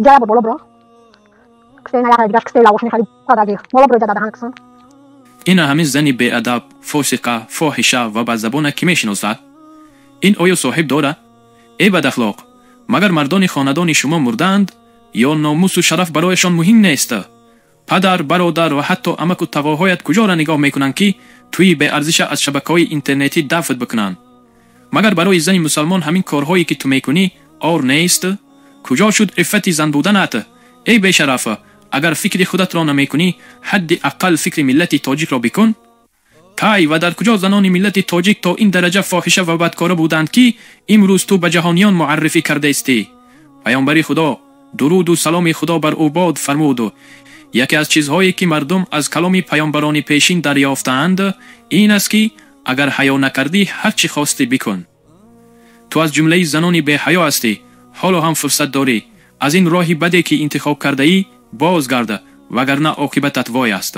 Ҷая боло бро. Ина ҳамин зани беадаб, фосиқа, фоҳиша ва бадзабона кӣ мешиносад? Ин оё соҳиб дорад? Эй бадахлоқ, магар мардони хонадони шумо мурдаанд ё номусу шараф барояшон муҳим нест? Падар, бародар ва ҳатто амаку тағоҳоят куҷоро нигоҳ мекунанд, ки туи беарзиша аз шабакаҳои интернетӣ дафт бикунанд? Магар барои зани мусалмон ҳамин корҳое ки ту мекунӣ ор нест? Куҷо шуд иффати зан буданат? Эй бешараф, агар фикри худатро намекунӣ, ҳадди ақал фикри миллати тоҷикро бикун. Кай ва дар куҷо занони миллати тоҷик то ин дараҷа фоҳиша ва бадкора буданд, ки имрӯз ту ба ҷаҳониён муаррифӣ кардаистӣ? Паёмбари Худо, дуруду саломи Худо бар ӯ бод, фармуд: яке аз чизҳое ки мардум аз каломи паёмбарони пешин дарёфтаанд, ин аст, ки агар ҳаё накардӣ, ҳар чӣ хостӣ бикун. Ту аз ҷумлаи занони беҳаё ҳастӣ. Ҳоло ҳам фурсат дорӣ, аз ин роҳи баде ки интихоб кардаӣ, бозгард, вагарна оқибатат вой аст.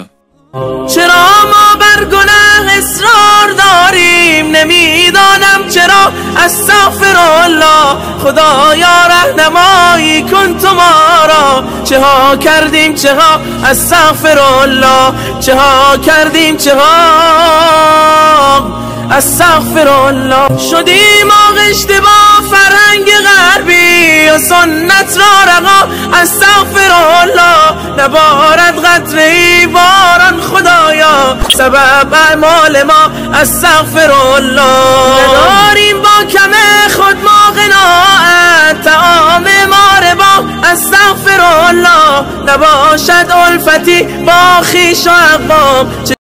Чаро мо бар гуноҳ исрор дорем? Намедонам чаро. Астағфируллоҳ, Худоё, раҳнамоӣ кун ту моро. Чеҳо кардем, чеҳо, астағфируллоҳ, чеҳо кардем, чеҳо, астағфируллоҳ. Шудем оғишта бо фарҳанги ғарбӣ ва суннат ро рақо. Астағфируллоҳ, наборад қатраи борон, Худоё, сабаб аъмоли мо. Астағфируллоҳ, надорем бо кам худ мо қиноат, таоми мо рибо. Астағфируллоҳ, набошад улфати бо хешу ақвом.